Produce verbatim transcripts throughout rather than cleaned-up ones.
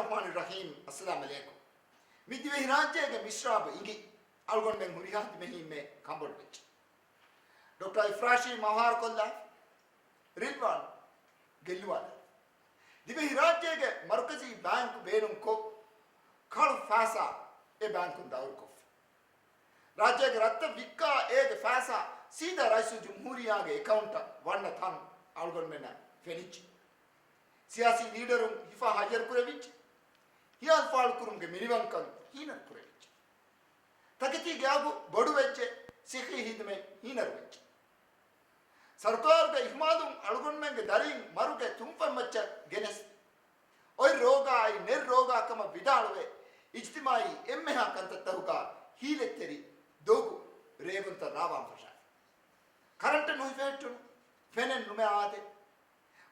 ރަޙްމާނި ރަޙީމް. އައްސަލާމް ޢަލައިކުމް. މި ދިވެހިރާއްޖޭގެ މިސްރާބު އިނގި އަޅުގަނޑުމެން ހުރިހާ ތިމެހީމެ ކަނބޮޑުވެއްޖެ. ޑޮކްޓަރ އިފްރާޝީ މަހާރުކޮށްލާފަ، ރިލްވާން ގެއްލުވާލާފަ. ދިވެހިރާއްޖޭގެ މަރުކަޒީ ބޭންކު ބޭނުންކޮށް، ކަޅު ފައިސާ އެ ބޭންކުން ދައުރުކޮށްފަ. ރާއްޖޭގެ ރަށްތައް ވިއްކާ، އޭގެ ފައިސާ ސީދާ ރައީސުލްޖުމްހޫރިއްޔާގެ އެކައުންޓަށް ވަންނަ ތަން އަޅުގަނޑުމެންނަށް ފެނިއްޖެ. ސިޔާސީ ލީޑަރުން ހިފާ ހައްޔަރުކުރެވިއްޖެ. ހިޔާލު ފާޅުކުރުމުގެ މިނިވަންކަން ހީނަރުކުރެވިއްޖެ. ތަކެތީގެ އަގު ބޮޑުވެއްޖެ، ސިއްހީ ހިދުމަތް ހީނަރުވެއްޖެ. ސަރުކާރުގެ އިހުމާލުން އަޅުގަނޑުމެންގެ ދަރީން މަރުގެ ތުންފަތްމައްޗަށް ގެނެސް، އޮތް ރޯގާއި ނެތް ރޯގާ ކަމަށް ވިދާޅުވެ، އިޖްތިމާއީ އެންމެހާ ކަންތައްތަކުގަ ހީލަތްތެރި ދޮގު ރޭވުންތައް ރާވާން ފަށާފަ. ކަރަންޓެއް ނުހިފެހެއްޓުނު، ފެނެއް ނުމެ އާދެ،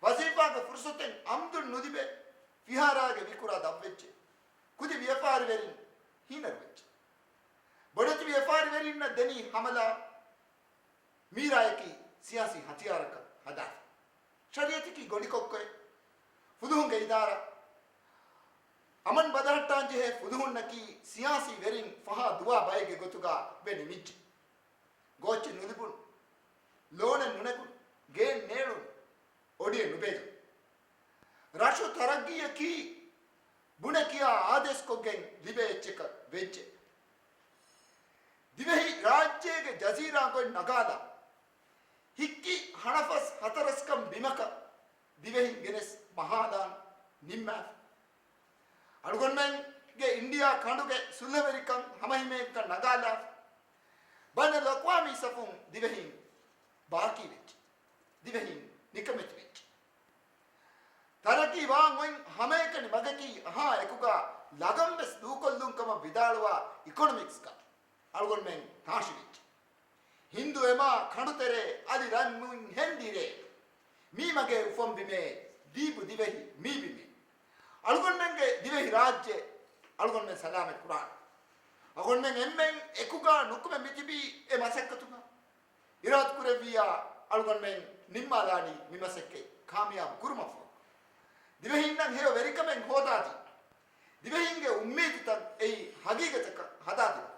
ވަޒީފާގެ ފުރުސަތެއް އަމްދުން ނުލިބޭ، ފިހާރާގެ ވިކުރާ ދަށްވެއްޖެ، ކުދި ވިޔަފާރިވެރިން ހީނަރުވެއްޖެ. ބޮޑެތި ވިޔަފާރިވެރިންނަށް ދެނީ ހަމަލާ، މީރާޔަކީ ސިޔާސީ ހަތިޔާރަކަށް ހަދާފަ. ޝަރީއަތަކީ ގޮނޑިކޮއްކޮއެއް. ފުލުހުންގެ އިދާރާ، އަމަން ބަދަހައްޓާންޖެހޭ ފުލުހުންނަކީ ސިޔާސީ ވެރިން ފަހާ ދުވާ ބައެއްގެ ގޮތުގަ ވެ ނިމިއްޖެ. ގޯއްޗެއް ނުލިބުނު، ލޯނެއް ނުނެގުނު، ގެއެއް ނޭޅުނު، އޮޑިއެއް ނުބޭލުނު. ރަށު ތަރައްގީއަކީ ބުނެ ކިޔާ އާދޭސްކޮށްގެން ލިބޭ އެއްޗަކަށް ވެއްޖެ. ދިވެހި ރާއްޖޭގެ ޖަޒީރާ ގޮތް ނަގާލާ، ހިއްކި ހަނަފަސް ހަތަރަސްކަން ބިމަކަށް ދިވެހިން ގެނެސް މަހާލާން ނިންމާފަ. އަޅުގަނޑުމެންގެ އިންޑިއާ ކަނޑުގެ ސުލްހަވެރިކަން ހަމަހިމޭންކަން ނަގާލާފަ. ބައިނަލްއަޤްވާމީ ސަފުން ދިވެހިން ބާކީވެއްޖެ. ދިވެހިން ނިކަމެތިވެއްޖެ. ތަރައްގީ ވާން އޮތް ހަމައެކަނި މަގަކީ އަހާ އެކުގަ ލަގަން ވެސް ދޫކޮށްލުން ކަމަށް ވިދާޅުވާ އިކޮނޮމިކްސްގަ އަޅުގަނޑުމެން ތާށިވެއްޖެ. ހިންދު އެމާ ކަނޑުތެރޭ އަލި ރަން މިން ހެންދިރޭ. މީ މަގޭ އުފަންބިމޭ، ދީބު ދިވެހި މީ ބިމޭ. އަޅުގަނޑުމެންގެ ދިވެހި ރާއްޖެ އަޅުގަނޑުމެން ސަލާމަތް ކުރާނެ. އަޅުގަނޑުމެން އެންމެން އެކުގަ ނުކުމެ މިތިބީ އެ މަސައްކަތުގަ. އިރާދަކުރެއްވިއްޔާ އަޅުގަނޑުމެން ނިންމާލާނީ މި މަސައްކަތް ކާމިޔާބު ކުރުމަށްފަހު. ދިވެހިންނަށް ހެޔޮ ވެރިކަމެއް ހޯދާދީ، ދިވެހިންގެ އުއްމީދުތައް އެއީ ހަގީގަތަކަށް ހަދާދިނުމަށްފަހު.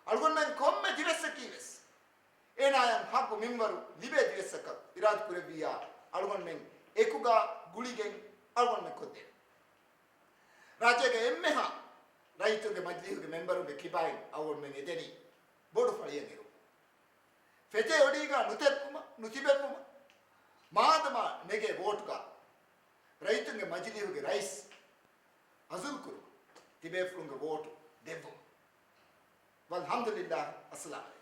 އަޅުގަނޑުމެން ކޮންމެ ދިވެއްސަކީ ވެސް އޭނާޔަށް ހައްގު މިންވަރު ލިބޭ ދިވެއްސަކަށް އިރާދަކުރެއްވިއްޔާ އަޅުގަނޑުމެން އެކުގަ ގުޅިގެން އަޅުގަނޑުމެން ކޮށްދޭނެ. ރާއްޖޭގެ އެންމެހާ ރައްޔިތުންގެ މަޖިލީހުގެ މެންބަރުންގެ ކިބައިން އަޅުގަނޑުމެން އެދެނީ ބޮޑު ފަޅިއެއް އިރު. ފެތޭ އޮޑީގަ ނުތެއްވުމަށް، ނުތިބެއްވުމަށް، މާދަމާ ނެގޭ ވޯޓުގަ ރައްޔިތުންގެ މަޖިލީހުގެ ރައީސް އަޒުލް ކުރުމަށް، ތިބޭފުޅުންގެ ވޯޓު ދެއްވުމަށް. ވަލްޙަމްދުލިއްލާހި. އައްސަލާމް ޢަލައިކުމް.